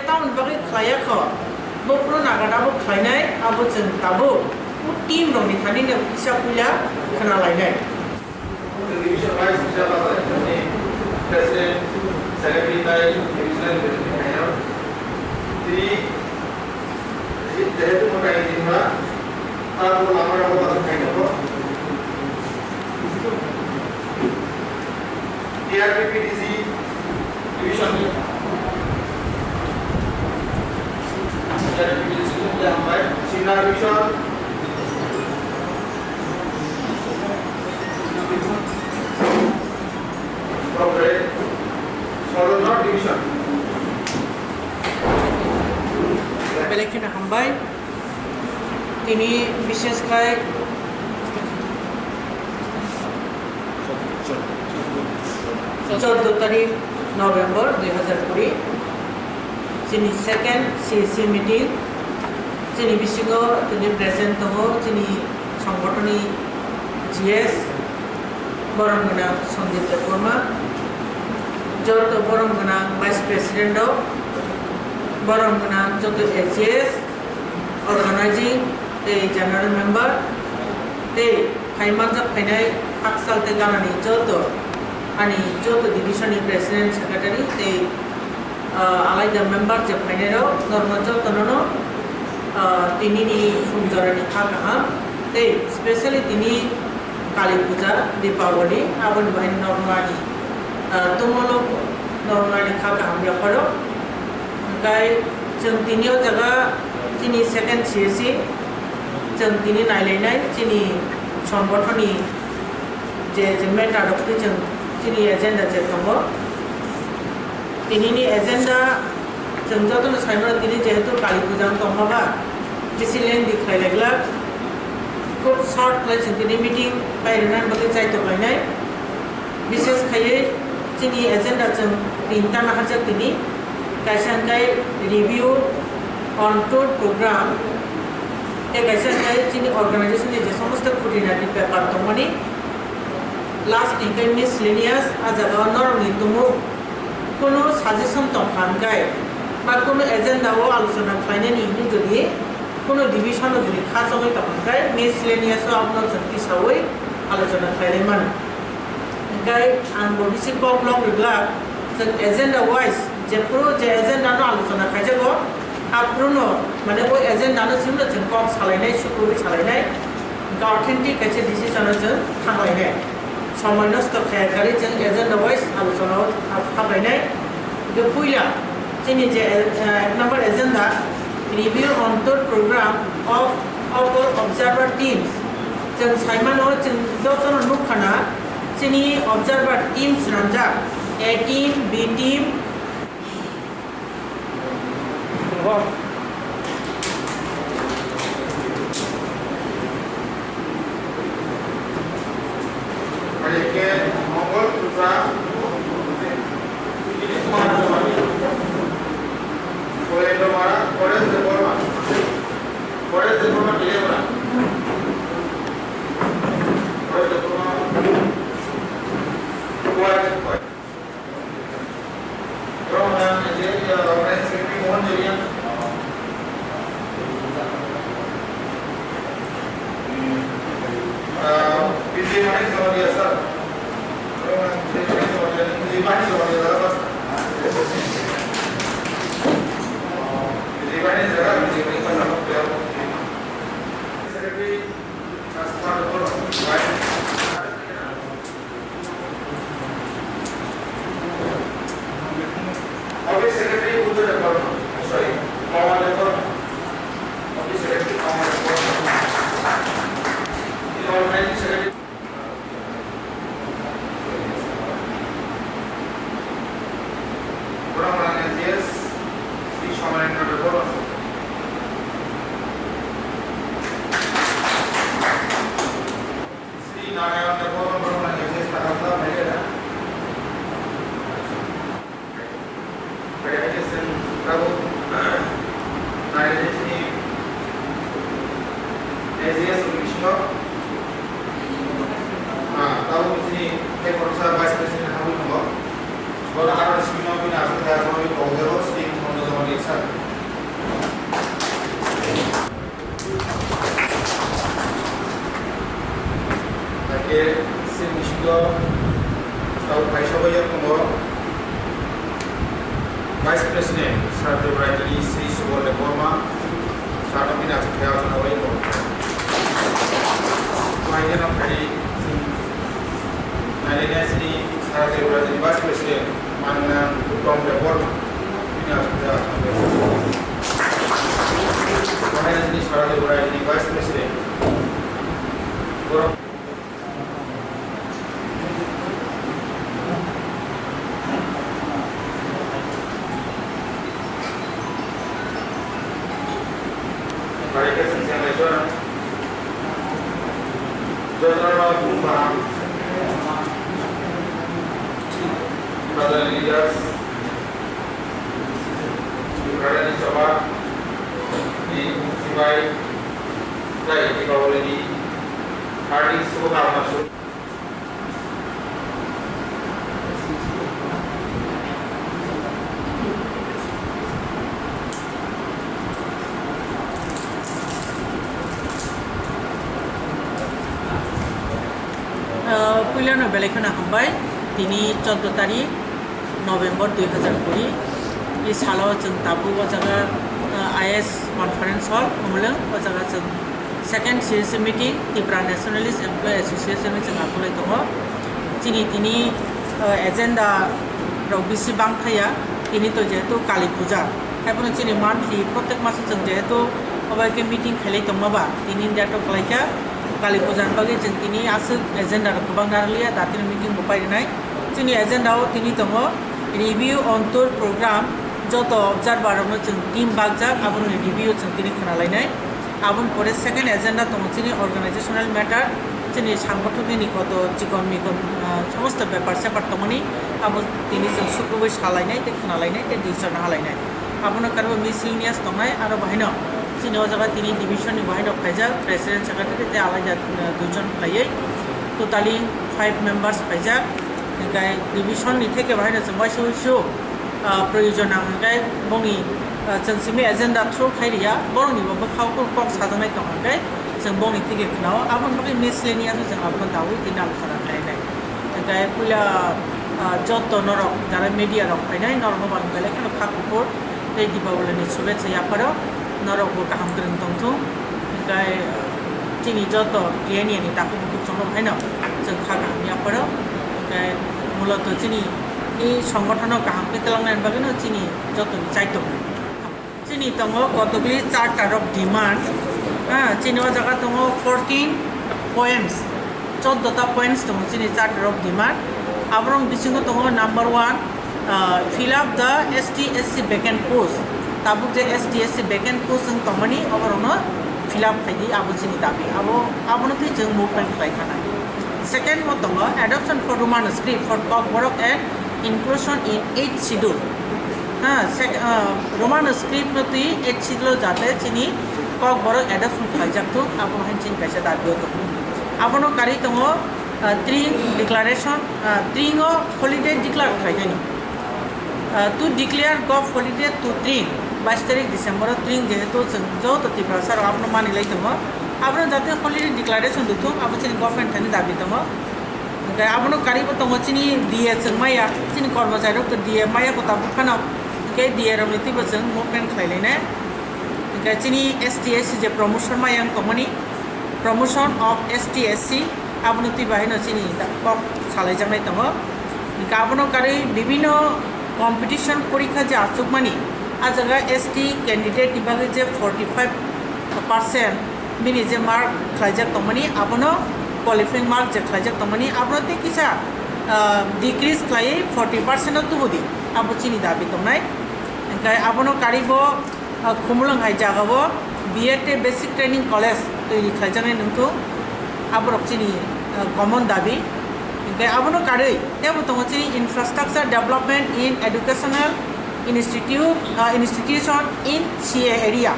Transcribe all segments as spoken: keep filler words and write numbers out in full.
Tamoni bagwi khlaiya kho, bo phuru nagada bo khlainai, abo chwng tabuk o team rokni thani no kisa puila khna lainai. Division wise kisa ba, president, secretary tai divisional president khainai. Tini jehetu mwtai tini ba, ta bo lama rok ba khainai ko. T R P P D C division ni. T R P P D C ni hambai. Simna division. Operate. Southern North division. Belai kheno hambai. Tini bishes khai choddo tarik November dui hazar kuri, chini second C C meeting, chini bisingo tini present tongo chini songgothoni G S, borom gwnang Sanjit Debbarma, joto borom gwnang Vice President rok, borom gwnang joto A G S, Organizing tei General Member tei phai manjak phainai hakchal tei ganani joto ani joto division ni President, Secretary tei, ah, alaida member je phainai rok norokno jotono no, ah, tini ni phung jora ni kha kaham tei specially tini Kali Puja, Deepavali, aboni bahai norokno ani, ah, tongmolo norokno ani kha kaham yapharo. Hingkai chwng tini o jaga chini second C S C, chwng tini nailainai chini songgothoni je, je matter rok twi chwng chini agenda je tongo. Tini ni agenda chwng jotono saimano tini jehetu Kali Puja wng tongma ba, bisi lengdi khlai lai glak. Khub short khlai chwng tini meeting bai rwnani bagwi chaitok lainai. Bishes khaiwi chini agenda chwng tinta naharjak tini. Kaisa hwnkhe review on tour program, tei kaisa hwnkhe chini organization ni je somosto khutinati bepar tongmani. Last hwnkhe miscellaneous, a jaga o norokni tumung kunu suggestion tongkha hwnkhe ba kunu agenda o alochona khlainani hwnwi jodi kunu division o jodi khachogwi tongkha hwnkhe miscellaneous o abono chwng tisawi alochona khlailai mano. Hwnkhe ang bo bisi kok lok rwglak, chwng agenda wise jephuru je agenda no alochona khaijago, aphuru no, mane, o agenda no simi no chwng kok salainai, sukurwi salainai, hwnkhe authentic kaisa decision o chwng thanglainai. Somoi nosto khaya kari chwng agenda wise alochona o ha-, haplainai. Hwnkhe puila chini je, eh, ek number agenda, review on tour program of our observer teams. Chwng saimano, chwng jotono nukkhana, chini observer team swnamjak, A team, B team. Mongol Tripura, Dinesh Kumar Chowdhury, Surendra Mara, Paresh Debbarma, Paresh Debbarma, Tripura, Paresh Debbarma, Kuwait, Kuwait. From, uh, Nigeria, uh, French Secretary Mohan Jarian. President, Sir Devrajini Sri Subol Debbarma, Sir Nobina Chakya Janabai Bo. Maigeno Khari, Nailai Sri Sir Devrajini Vice President, Manna Uttam Debbarma, Bina Chakya Janabai Bo. Maigeno Sri Sir Devrajini Vice President. Jotono bumbaham. Bazar leaders. Radha Sabha ni sibai tei Deepawali ni hardik shubhakamna. Ah, puilano belai kheno hambai, tini choddo tarik November dui hazar kuri. I salo chwng tabuk o jaga, ah, I S conference hall, Khumulwng, o jaga chwng second C S A meeting, Tipra Nationalist Employee Association ni chwng akulai tongo. Chini tini, ah, agenda rok bisi bangthaya, tini to jehetu Kali Puja. Haiphano chini monthly protek maso chwng jehetu obo hai khe meeting khailai tongma ba, tini date o khlaikha Kali Puja ni bagwi chwng tini aswk agenda rok kwbang narwkliya, datino meeting bo pairinai. Chini agenda o tini tongo review on tour program, joto observer rokno chwng team bakjak, aboni review chwng tini khwnalainai. Aboni pore second agenda tongo chini organizational matter, chini sangothon ni koto chikon mikon, ah, somosto bepar separ tongmani, abo tini chwng sukrubwi salainai tei khwnalainai tei decision halainai. Abono karwi miscellaneous tongnai, aro bahaino chini o jaga tini division ni bahaino phaijak, president, secretary tei alaida, ah, duijon khlaiwi, totally five members phaijak. Hinkhe division ni theke bahaino chwng waisa waisa, ah, proyojon nang hinkhe bongni, ah, chwng simi agenda through khai riya, borokni bo bwkhao kok sajaknai tong hinkhe chwng bongni theke khwnao, aboni bagwi miscellaneous chwng abono dawi tini alochona khlainai. Hinkhe puila, ah, joto norok jara media rok phainai norokno bo ang belai kheno kha kuphur tei Deepawali ni shubhechha yapharo norok bo kaham kwrwng tongthung. Hinkhe chini joto T N A ni takhuk bukhuk chwngno haino chwng kha kaham yapharo. Hinkhe muloto chini i songothono kaham khe twlangnani bagwino chini jotoni chaitok. Chini tongo kotokli charter of demand. Ha, chini o jaga tongo fourteen points, choddo ta points tongo chini charter of demand. Aborok bisingo tongo number one, ah, fill up the S T S C vacant post. Tabuk je S T S C vacant post wng tongmani, oborokno fill up khaidi, abo chini dabi. Abo, abono twi chwng movement khlai khanai. Second o tongo adoption for Roman script for Kokborok and inclusion in eighth schedule. Ha, sec-, ah, Roman script no twi eighth schedule o jate chini Kokborok adoption khlaijak thung, abo hai chini kaisa dabi o tongo. Abono karwi tongo, ah, Tring declaration, ah, Tring o holiday declare khlainani. Ah, to declare Gov holiday to Tring, bais tarik December o Tring jehetu chwng joto Tiprasa rok abono manwi lai tongo, abono jate holiday declaration rwthung, abo chini government thani dabi tongo. Hinkhe abono karwi bo tongo chini D A chwng maya, chini kormochari rok to D A maya bo tabuk phano, hinkhe D A rok ni twi bo chwng movement khlai lainai. Hinkhe chini S T S C je promotion maya wng tongmani, promotion of S T S C, abono twi bahai no chini da-, kok salai jaknai tongo. Hinkhe abono karwi bibinno competition porikha je achukmani, a jaga S T candidate ni bagwi je forty five percent bini je mark khlaijak tongmani, abono qualifying mark je khlaijak tongmani, abono tei kisa, ah, decrease khlaiwi forty percent o tubudi, abo chini dabi tongnai. Hinkhe abono karwi bo, ah, Khumulwng hai jagao B Ed tei basic training college twi khlaijaknai nungthung, aborok chini, ah, common dabi. Hinkhe abono karwi teibo tongo chini infrastructure development in educational institute, ah, institution in C A area.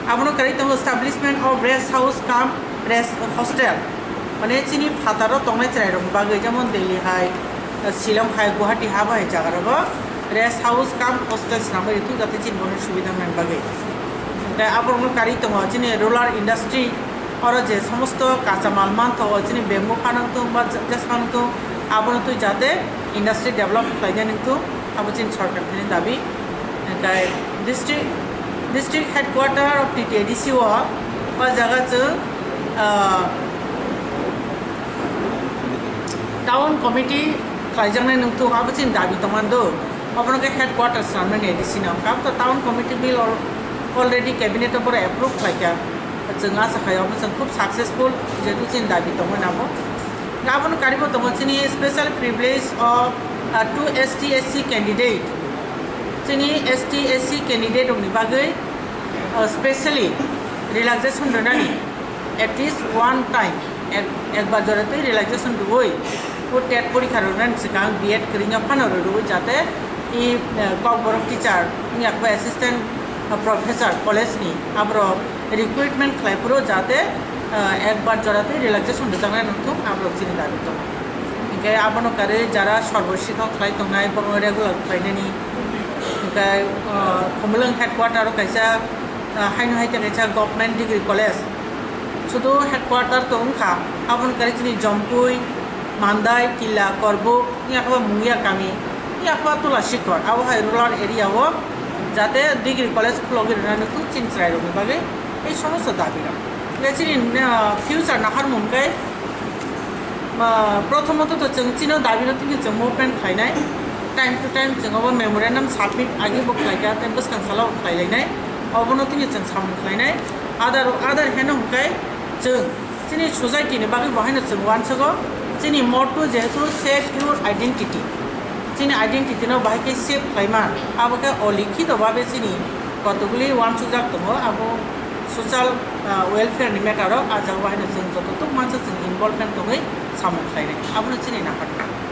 Abono karwi tongo establishment of rest house cum rest hostel. Mane chini phataro tongnai chwrairokni bagwi, jemon Delhi hai, Shillong hai, Guwahati ha bai jaga rogo rest house cum hostel swnamwi rwthwk, jate chini bono subida wngnani bagwi. Tei aborokno karwi tongo chini rural industry, oro je somosto kacha mal manthogo, chini bamboo phanang thung ba jas phanang thung, abono twi jate industry develop khlainani thung. Abo chini sorkar thani dabi. Hingkai district, district headquarter of T T A D C o, o jaga chwng, ah, town committee khlaijaknai nungthung, abo chini dabi tongmani do. Obono khe headquarter swnamnani A D C no. Kabo to town committee bill al-, already cabinet o borok approve khlaikha. Chwng asa khai obo chwng khub successful, jehetu chini dabi tongmani abo. Abono karibo tongo chini special privilege of, uh, two S T S C candidate. Chini S T S C candidate rokni bagwi, uh, specially relaxation rwnani at least one time, ek, ekbar jora twi relaxation rwui, o tet porikha rwnani swkang B Ed kwrwngya phano rwui jate i, uh, Kokborok teacher, wngya khe assistant, uh, professor college ni aborok recruitment khlai phuru jate, ah, ekbar jora tei relaxation rwjaknai nungthung, aborok chini dabi tongo. Hinkhe abono karwi jara sorbo sikha khlai tongnai, borokno regular khlainani. Hinkhe, ah, Khumulwng headquarter o kaisa, ah, haino hai tei kaisa government degree college. Sudu headquarter to wngkha, abono karwi chini Jompui, Mandai, Killa, Korbuk, Yakba Mungya kami, yakba Tula Sikhor, abo hai rural area o jate degree college khulogwi rwnani nungthung chini chwrairokni bagwi ei somosto dabi rok. Hingke chini, ah, future naharmung khe, ah, prothomot to chwng chini dabi no tini chwng movement khlainai, time to time chwng abo memorandum submit agi bo khlaikha, tei bwskang salo bo khlailainai, obono tini chwng samung khlainai. Other, other hand hwnkhe chwng Chini society ni bagwi bo haino chwng uansugo, chini motto jehetu save your identity. Chini identity no bahai khe save khlaima, abo khe olikhito babe chini kotokgwli uansukjak tongo, abo social, ah, welfare ni matter o, ah jaga o haino chwng joto tok mansa chwng involvement tongwi samung khlainai, abono chini naharmung.